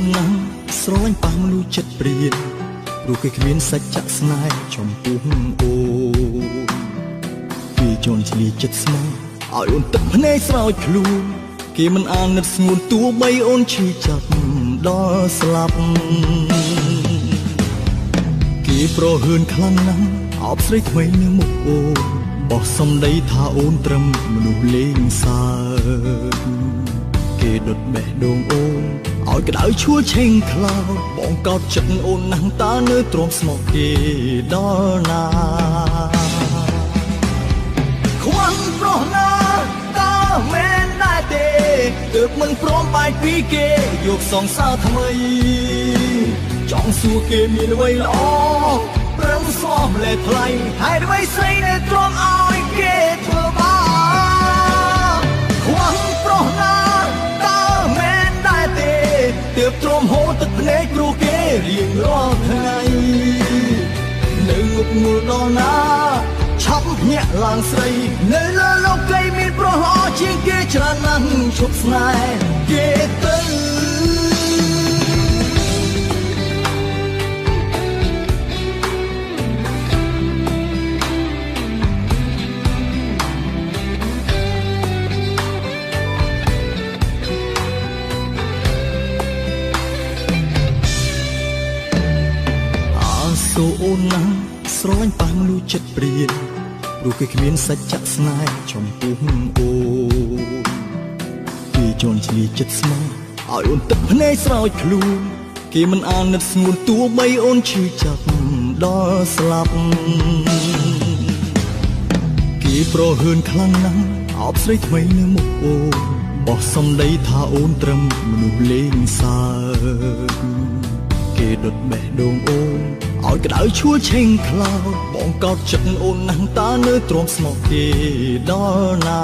នណាស់ស្រឡាញ់ប៉ះមនុស្សចិត្តព្រានព្រោះគេគ្មានសច្ចៈស្នេហ៍ចំពោះអូនគេជន់ឈ្លីចិត្តស្មោះឲ្យអូនទឹកភ្នែកស្រោចខ្លួនគេមិនអាណិតស្ងួនទោះបីអូនឈឺចាប់ដល់ស្លាប់គេប្រហឿនខ្លាំងណាស់អបស្រីថ្មីនៅមុខអូនបោះសំដីថាអូនត្រឹមមនុស្សលេងសើចគេដុតបេះដូងអូនឲ្យក្តៅឈួលឆេងខ្លោចបងកោតចិត្តអូនណាស់តើនៅទ្រាំស្មោះគេដល់ណាខ្វះប្រុសណាតើមែនដែរទេទើបមិនព្រមបែកពីគេយកសង្សារថ្មីចង់សួរគេមានអ្វីល្អប្រឹងស្មលេថ្លៃហេតុអ្វីស្រីនៅទ្រាំឲ្យគេធ្វើបាបខ្វះប្រុសណាតើមែនដែរទេទើបទ្រាំហូរទឹកភ្នែកព្រោះគេរៀងរាល់ថ្ងៃនៅងប់ងល់ដល់ណាឆាប់ភ្ញាក់ឡើងស្រីនៅលើលោកីមានប្រុសល្អជាងគេច្រើនណាស់ឈប់ស្នេហ៍គេទៅសូអូនណាស់ស្រឡាញ់ប៉ះមនុស្សចិត្តព្រានព្រោះគេគ្មានសច្ចៈស្នេហ៍ចំពោះអូនគេជន់ឈ្លីចិត្តស្មោះឲ្យអូនទឹកភ្នែកស្រោចខ្លួនគេមិនអាណិតស្ងួនទោះបីអូនឈឺចាប់ដល់ស្លាប់គេប្រហឿនខ្លាំងណាស់អបស្រីថ្មីនៅមុខអូនបោះសំដីថាអូនត្រឹមមនុស្សលេងសើចគេដុតបេះដូងអូនឲ្យក្តៅឈួលឆេងខ្លោចបងកោតចិត្តអូនណាស់តើនៅទ្រាំស្មោះគេដល់ណា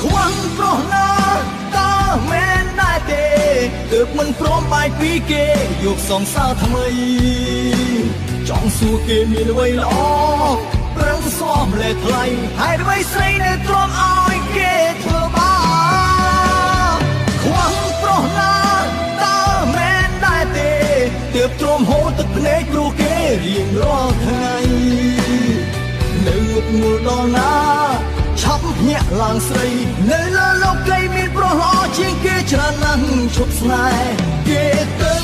ខ្វះប្រុសណាតើមែនដែរទេទើបមិនព្រមបែកពីគេយកសង្សារថ្មីចង់សួរគេមានអ្វីល្អប្រឹងស្មលេថ្លៃហេតុអ្វីស្រីនៅទ្រាំឲ្យគេធ្វើបាបខ្វះប្រុសណាតើមែនដែរទេទើបទ្រាំហូរទឹកភ្នែកព្រោះគេរៀងរាល់ថ្ងៃនៅងប់ងល់ដល់ណាឆាប់ភ្ញាក់ឡើងស្រីនៅលើលោកីមានប្រុសល្អជាងគេច្រើនណាស់ឈប់ស្នេហ៍គេទៅ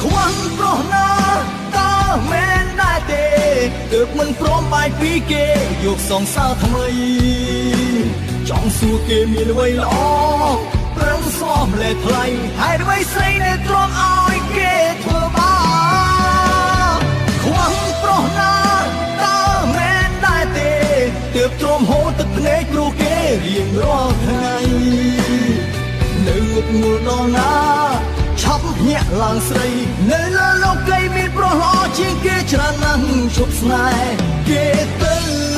ខ្វះប្រុសណាតើមែនដែរទេទើបមិនព្រមបែកពីគេយកសង្សារថ្មីចង់សួរគេមានអ្វីល្អប្រឹងស្មលេថ្លៃហេតុអ្វីស្រីនៅទ្រាំឲ្យគេធ្វើបាបខ្វះប្រុសណាតើមែនដែរទេទើបទ្រាំហូរទឹកភ្នែកព្រោះគេរៀងរាល់ថ្ងៃនៅងប់ងល់ដល់ណាឆាប់ភ្ញាក់ឡើងស្រីនៅលើលោកីមានប្រុសល្អជាងគេច្រើនណាស់ឈប់ស្នេហ៍គេទៅ